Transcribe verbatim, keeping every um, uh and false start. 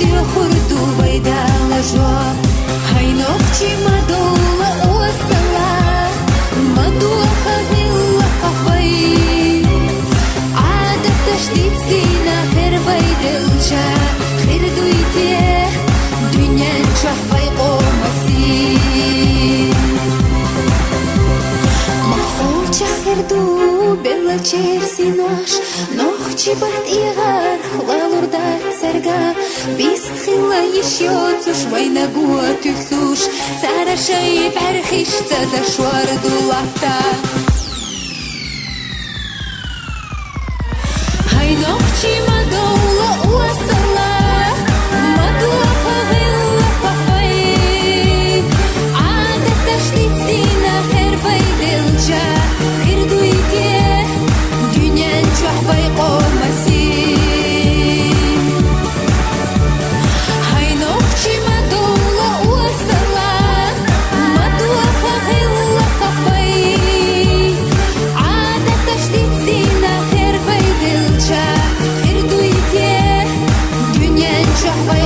Дехурду вайдала жо, гьай нохчи ма довла осала, ма духа гъилла къахвай. Адаташ дицдина хервайдалча, хирдуйте дуьнен чохвай къомаси. Махулча хирду белла черсинош, нохчи батӀигъар хвалурда церга, бистхила йиш йоцуш вайна гуатуьсуш, цара шай бярхиш цадашвар дулатта. Гьай нохчи ма довла осала, ма духа гъилла къахвай. Адаташ дицдина хервайдалча, хирдуйте дуьнен чохвай къомаси. Гьай нохчи ма довла осала, ма духа гъилла къахвай. Адаташ дицдина хервайдалча, хирдуйте дуьнен чохвай